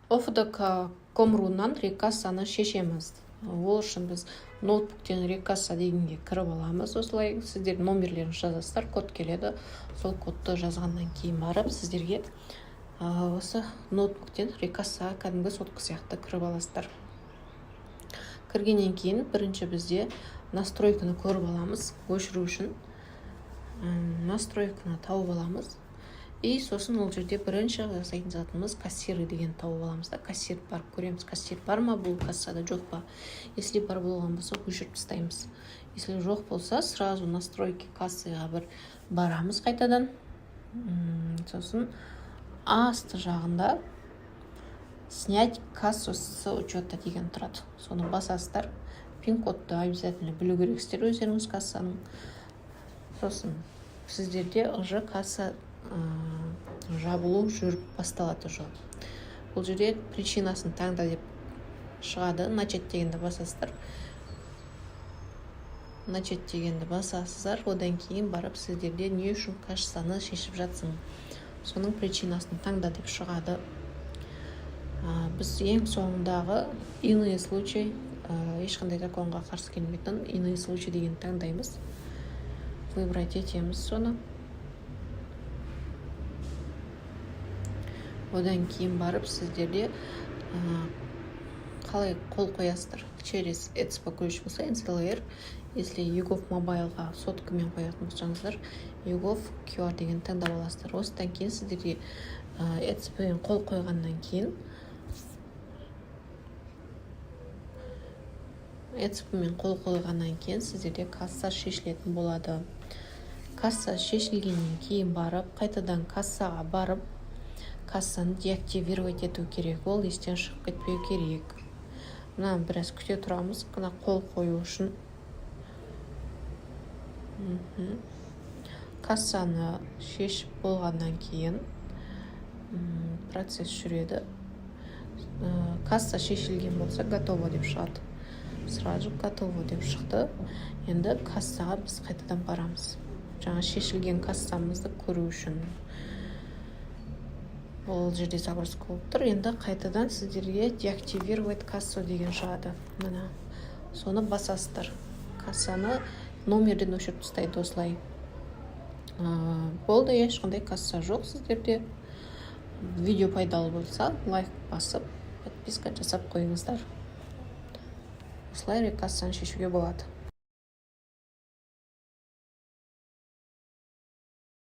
Ofdk.com.ru-нан рекассаны шешеміз. Ол үшін біз ноутбуктен рекасса дегенге кіріп аламыз. Осылай сіздер номерлеріңізді жазасыздар, код келеді. Сол кодты жазғаннан кейін барып, сіздерге осы ноутбуктен рекассаға кәдімгі сотка сияқты кіріп аласыздар. Кіргеннен кейін бірінші бізде настройканы көріп аламыз. Өшіру үшін настройканы тауып аламыз. И сосын ол жерде бірінші жасайтын затымыз кассиры деген тауып аламыз да, кассир барып көреміз, кассир бар ма бұл кассада, жоқ па. Если бар болған болса, өшіріп тастаймыз. Если жоқ болса, сразу настройки кассаға бір барамыз қайтадан. Сосын асты жағында «Снять кассу с учета» деген тұрады, соны басасыздар. Пин кодты обязательно білу керексіздер өздеріңіз кассаның. Сосын сіздерде уже касса жабылу жүріп басталады. Уже бұл жерде причинасын таңда деп шығады. «Начать» дегенді басасыздар. «Начать» дегенді басасыздар. Одан кейін барып сіздерде не үшін кассаны шешіп жатсың, соның причинасын таңда деп шығады. Біз ең соңындағы «Иные случаи», ешқандай законға қарсы келмейтін «Иные случаи» деген таңдаймыз, выбрать етеміз соны. Одан кейін барып сіздерде қалай қол қоясыздар: через ЭЦП ключ болса, NCALayer, если eGov Mobileға соткамен қоятын болсаңыздар, eGov QR деген таңдап аласыздар. Осыдан кейін сіздерге ЭЦП мен қол қойғаннан кейін, ЭЦП мен қол қойғаннан кейін сіздерде касса шешілетін болады. Касса шешілгеннен кейін барып, қайтадан кассаға барып, кассаны деактивировать ету керек. Ол естен шығып кетпеу керек. Мына біраз күте тұрамыз мына қол қою үшін. Кассаны шешіп болғаннан кейін процесс жүреді. Касса шешілген болса, «Готово» деп шығады. Сразу «Готово» деп шықты. Енді кассаға біз қайтадан барамыз жаңа шешілген кассамызды көру үшін. Ол жерде загрузка болып тұр. Енді қайтадан сіздерге «Деактивировать кассу» деген шығады, міне, соны басасыздар. Кассаны номерден өшіріп тастайды осылай. Болды, ешқандай касса жоқ сіздерде. Видео пайдалы болса, лайк басып, подписка жасап қойыңыздар. Осылай рекассаны шешуге болады.